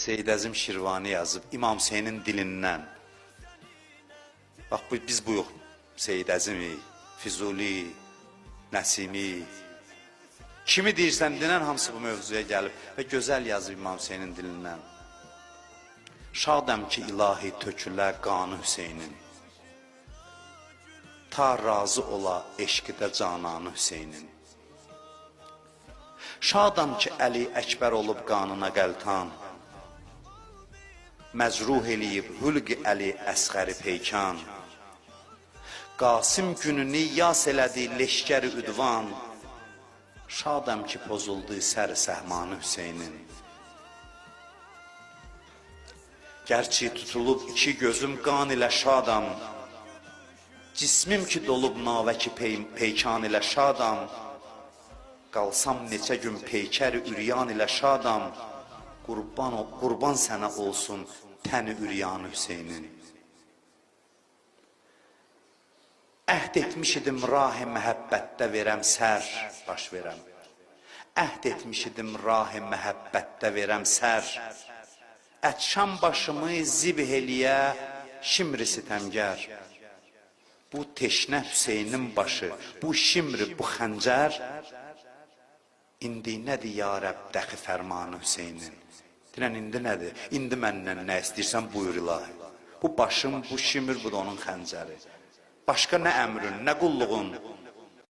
Seyid Əzim Şirvani yazıb İmam Hüseynin dilindən. Bax bu biz buyuq Seyid Əzimi, Füzuli, Nəsimi. Kimi deyirsən dinən hamısı bu mövzuya gəlib və gözəl yazıb İmam Hüseynin dilindən. Şadam ki ilahi tökülə qanı Hüseynin. Ta razı ola eşqidə cananı Hüseynin. Şadam ki Əli Əkbər olub qanına qəltan. Məcruh eləyib hülq Əli Əsğəri peykan. Qasım gününü yas elədi leşkər üdvan. Şadam ki pozuldu sər səhmanı Hüseynin. Gərçi tutulub iki gözüm qan ilə şadam. Cismim ki dolub navəki peykan ilə şadam. Qalsam neçə gün peykər üryan ilə şadam. Qurban, qurban sənə olsun təni üryanı Hüseynin. Əhd etmiş idim rah-ı məhəbbətdə verəm sər, baş verəm. Əhd etmiş idim rah-ı məhəbbətdə verəm sər. Ətşan başımı zibh eləyə şimri sitəmgər. Bu teşnə Hüseynin başı, bu şimri, bu xəncər. İndi nədir ya Rəbb dəxi fərmanı Hüseynin? Deyirən indi nədir? İndi məndən nə istəyirsən buyur ilahi. Bu başım, bu şimir, bu da onun xəncəri. Başqa nə əmrin, nə qulluğun?